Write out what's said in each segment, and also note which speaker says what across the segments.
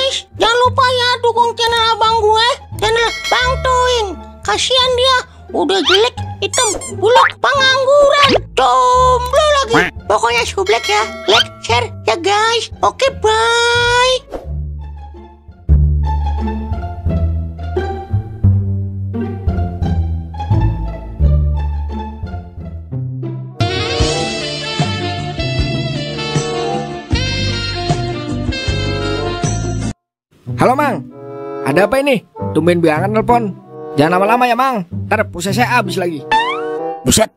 Speaker 1: guys, jangan lupa ya dukung channel abang gue, channel Bang Toing. Kasihan dia, udah jelek, hitam, buluk, pengangguran, jomblo lagi. Pokoknya sublek ya, like, share ya guys. Oke, bye.
Speaker 2: Halo Mang, ada apa ini? Tumben banget nelpon. Jangan lama-lama ya Mang, ntar pulsa saya habis lagi.
Speaker 3: Buset,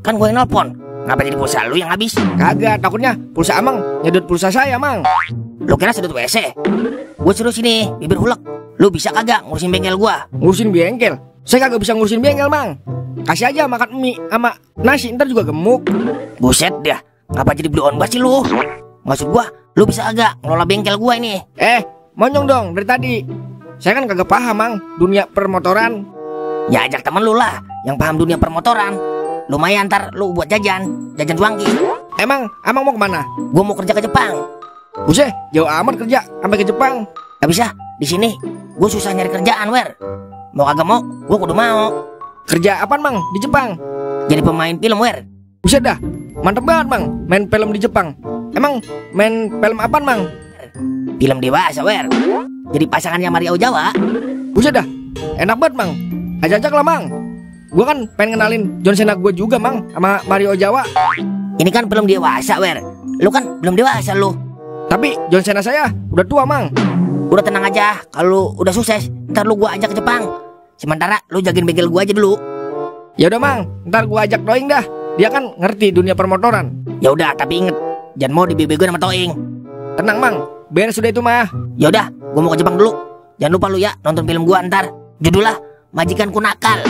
Speaker 3: kan gue yang nelpon. Ngapa jadi pulsa lu yang habis?
Speaker 2: Kagak, takutnya pulsa Amang nyedot pulsa saya Mang.
Speaker 3: Lu kira sedot WC? Gue suruh sini, bibir hulek. Lu bisa kagak ngurusin bengkel gua?
Speaker 2: Ngurusin bengkel? Saya kagak bisa ngurusin bengkel Mang. Kasih aja makan mie sama nasi, ntar juga gemuk.
Speaker 3: Buset dah, ngapa jadi blue on banget sih lu? Maksud gua, lu bisa kagak ngelola bengkel gua ini?
Speaker 2: Monyong dong dari tadi. Saya kan kagak paham Mang dunia permotoran.
Speaker 3: Ya ajak temen lu lah yang paham dunia permotoran. Lumayan ntar lu buat jajan cuanki.
Speaker 2: Emang Amang mau kemana?
Speaker 3: Gua mau kerja ke Jepang.
Speaker 2: Buset, jauh amat kerja sampai ke Jepang.
Speaker 3: Gak bisa, di sini gua susah nyari kerjaan, Wer. Mau kagak mau, gua kudu mau.
Speaker 2: Kerja apaan Mang di Jepang?
Speaker 3: Jadi pemain film, Wer.
Speaker 2: Buset dah, mantep banget Mang main film di Jepang. Emang main film apaan Mang?
Speaker 3: Film dewasa, Wer. Jadi pasangannya Maria Ozawa.
Speaker 2: Buset dah, enak banget Mang. Ajak-ajak lah Mang. Gua kan pengen kenalin John Cena gue juga Mang sama Mario Ozawa.
Speaker 3: Ini kan film dewasa, Wer. Lu kan belum dewasa lu.
Speaker 2: Tapi John Cena saya udah tua Mang.
Speaker 3: Udah tenang aja, kalau udah sukses ntar lu gua ajak ke Jepang. Sementara lu jagain bengkel gua aja dulu.
Speaker 2: Ya udah Mang, ntar gua ajak Toing dah. Dia kan ngerti dunia permotoran.
Speaker 3: Ya udah, tapi inget jangan mau dibego sama Toing.
Speaker 2: Tenang Mang, beres sudah itu mah.
Speaker 3: Ya udah, gua mau ke Jepang dulu. Jangan lupa lu ya nonton film gua ntar. Judulnya Majikanku Nakal.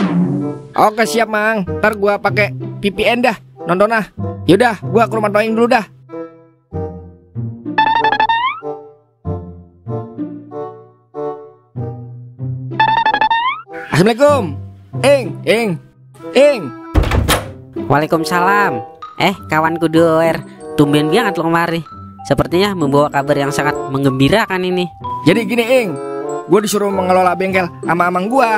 Speaker 2: Oke siap Mang, ntar gua pakai VPN dah nonton ah. Yaudah, gua ke rumah Toing dulu dah. Assalamualaikum. Ing.
Speaker 4: Waalaikumsalam. Kawanku Doer, tumben banget lo kemari. Sepertinya membawa kabar yang sangat menggembirakan ini.
Speaker 2: Jadi gini Ing, gue disuruh mengelola bengkel sama amang gue.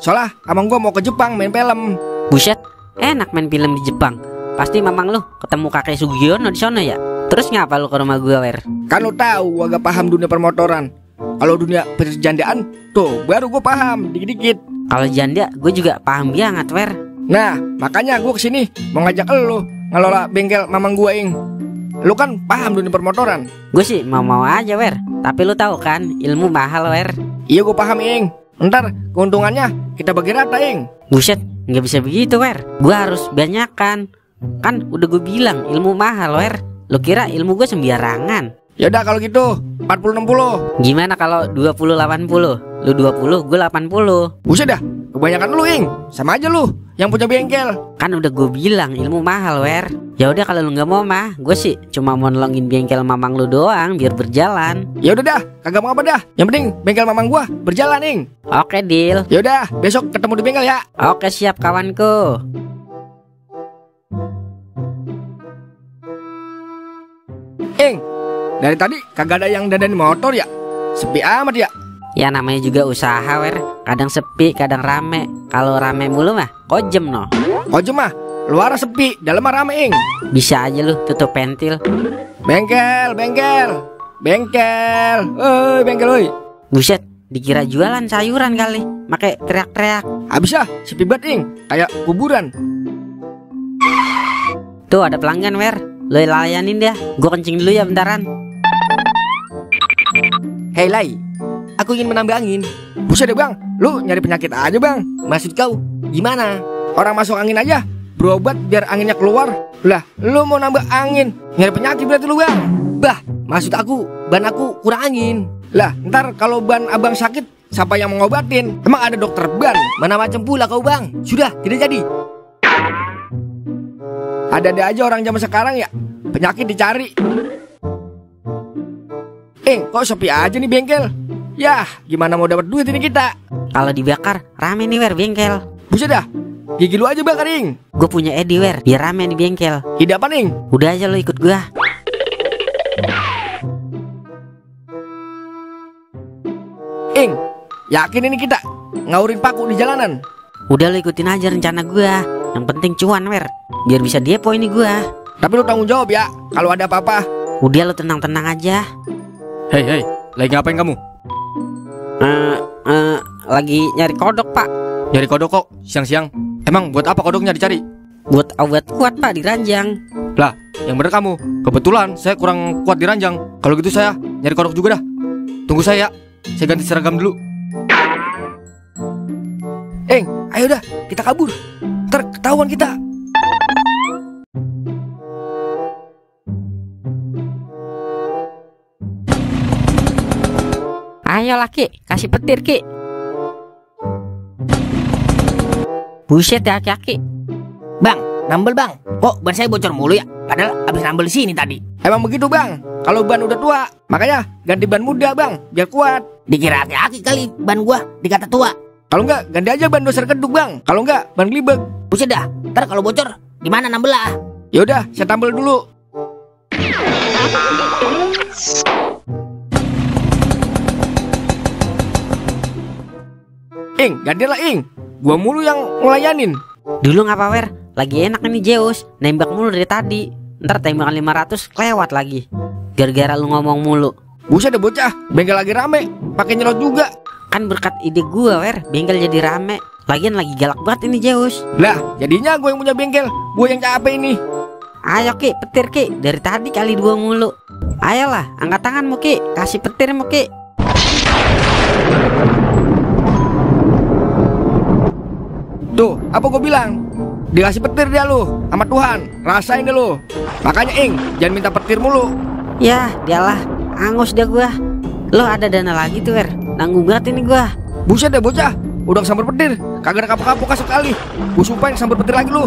Speaker 2: Soalnya amang gue mau ke Jepang main film.
Speaker 4: Buset, enak main film di Jepang. Pasti mamang lu ketemu kakek Sugiono di sana ya. Terus ngapa lu ke rumah gue, Wer?
Speaker 2: Kan lu tahu gue gak paham dunia permotoran. Kalau dunia perjandaan, tuh baru gue paham dikit-dikit.
Speaker 4: Kalau janda, gue juga paham banget, Wer.
Speaker 2: Nah, makanya gue kesini mau ngajak lu ngelola bengkel mamang gue Ing. Lu kan paham dunia permotoran.
Speaker 4: Gue sih mau aja, Wer. Tapi lu tahu kan, ilmu mahal, Wer.
Speaker 2: Iya gue paham Ing. Ntar keuntungannya kita bagi rata Ing.
Speaker 4: Buset, nggak bisa begitu, Wer. Gue harus banyakan. Kan udah gue bilang ilmu mahal, Wer. Lu kira ilmu gue sembarangan?
Speaker 2: Yaudah kalau gitu 40-60.
Speaker 4: Gimana kalau 20-80? Lu 20, gue 80.
Speaker 2: Buset dah, kebanyakan lu Ing. Sama aja lu yang punya bengkel.
Speaker 4: Kan udah gue bilang ilmu mahal, Wer. Ya udah kalau lu nggak mau mah, gue sih cuma mau nolongin bengkel mamang lu doang biar berjalan.
Speaker 2: Ya udah dah, kagak mau apa dah. Yang penting bengkel mamang gua berjalan Ing.
Speaker 4: Oke, deal.
Speaker 2: Ya udah, besok ketemu di bengkel ya.
Speaker 4: Oke, siap kawanku.
Speaker 2: Ing, dari tadi kagak ada yang dandan motor ya. Sepi amat ya.
Speaker 4: Ya namanya juga usaha, Wer. Kadang sepi, kadang rame. Kalau rame mulu mah kojem no.
Speaker 2: Kojem mah luar sepi, dalam rame Ing.
Speaker 4: Bisa aja lu tutup pentil.
Speaker 2: Bengkel. Bengkel oi.
Speaker 4: Buset, dikira jualan sayuran kali. Make teriak-teriak.
Speaker 2: Habis ah, sepi banget Ing. Kayak kuburan.
Speaker 4: Tuh ada pelanggan, Wer. Lo layanin dia. Gue kencing dulu ya bentaran.
Speaker 2: Hei Lai, aku ingin menambah angin. Buset deh Bang, lu nyari penyakit aja Bang.
Speaker 3: Maksud kau gimana?
Speaker 2: Orang masuk angin aja berobat biar anginnya keluar. Lah, lu mau nambah angin, nyari penyakit berarti lu Bang.
Speaker 3: Bah, maksud aku ban aku kurang angin.
Speaker 2: Lah, ntar kalau ban abang sakit, siapa yang mau ngobatin? Emang ada dokter ban?
Speaker 3: Mana macam pula kau Bang. Sudah, tidak jadi.
Speaker 2: Ada-ada aja orang zaman sekarang ya, penyakit dicari. Kok sepi aja nih bengkel? Yah, gimana mau dapat duit ini kita?
Speaker 4: Kalau dibakar, rame nih, Wer, bengkel.
Speaker 2: Buset dah, gigi lu aja bakar Ing.
Speaker 4: Gue punya Edi, Wer, biar rame di bengkel.
Speaker 2: Ide apa Ing?
Speaker 4: Udah aja lo ikut gua.
Speaker 2: Yakin ini kita ngaurin paku di jalanan?
Speaker 4: Udah lu ikutin aja rencana gua. Yang penting cuan, Wer. Biar bisa depo ini gua.
Speaker 2: Tapi lu tanggung jawab ya kalau ada apa-apa.
Speaker 4: Udah lu tenang-tenang aja.
Speaker 5: Hei, lagi ngapain kamu?
Speaker 4: Lagi nyari kodok, Pak.
Speaker 5: Nyari kodok kok siang-siang? Emang buat apa kodoknya dicari?
Speaker 4: Buat obat kuat, Pak, di ranjang.
Speaker 5: Lah, yang bener kamu. Kebetulan saya kurang kuat di ranjang. Kalau gitu saya nyari kodok juga dah. Tunggu saya ya. Saya ganti seragam dulu.
Speaker 2: Ayo dah, kita kabur. Ntar ketahuan kita.
Speaker 4: Ayolah, Ki, kasih petir, Ki. Buset ya, Ki.
Speaker 3: Bang, nambel bang. Kok ban saya bocor mulu ya? Padahal abis nambel di sini tadi.
Speaker 2: Emang begitu bang. Kalau ban udah tua, makanya ganti ban muda bang, biar kuat.
Speaker 3: Dikira aki-aki kali ban gua dikata tua.
Speaker 2: Kalau enggak, ganti aja ban doser keduk bang. Kalau enggak, ban glibeg.
Speaker 3: Buset dah. Ntar kalau bocor, di mana nambel lah?
Speaker 2: Yaudah, saya tambal dulu. Gantilah Ing. Gua mulu yang ngelayanin.
Speaker 4: Dulu ngapa, Wer? Lagi enak ini Zeus. Nembak mulu dari tadi. Ntar tembakan 500 kelewat lagi. Gara-gara lu ngomong mulu.
Speaker 2: Buset deh bocah, bengkel lagi rame. Pakai nyelot juga.
Speaker 4: Kan berkat ide gua, Wer, bengkel jadi rame. Lagian lagi galak banget ini Zeus.
Speaker 2: Lah, jadinya gue yang punya bengkel. Gue yang capek ini.
Speaker 4: Ayo, Ki, petir, Ki. Dari tadi kali dua mulu. Ayolah, angkat tanganmu, Ki. Kasih petirmu, Ki.
Speaker 2: Tuh, apa gue bilang? Dikasih petir dia lu, sama Tuhan. Rasain deh lu. Makanya Ing, jangan minta petir mulu.
Speaker 4: Ya, dialah. Angus dah gua. Lo ada dana lagi tuh, Wer. Nanggung banget ini gua.
Speaker 2: Buset deh bocah, udah sambar petir. Kagak ada kapok-kapok sekali. Gue sumpahin sambar petir lagi lu.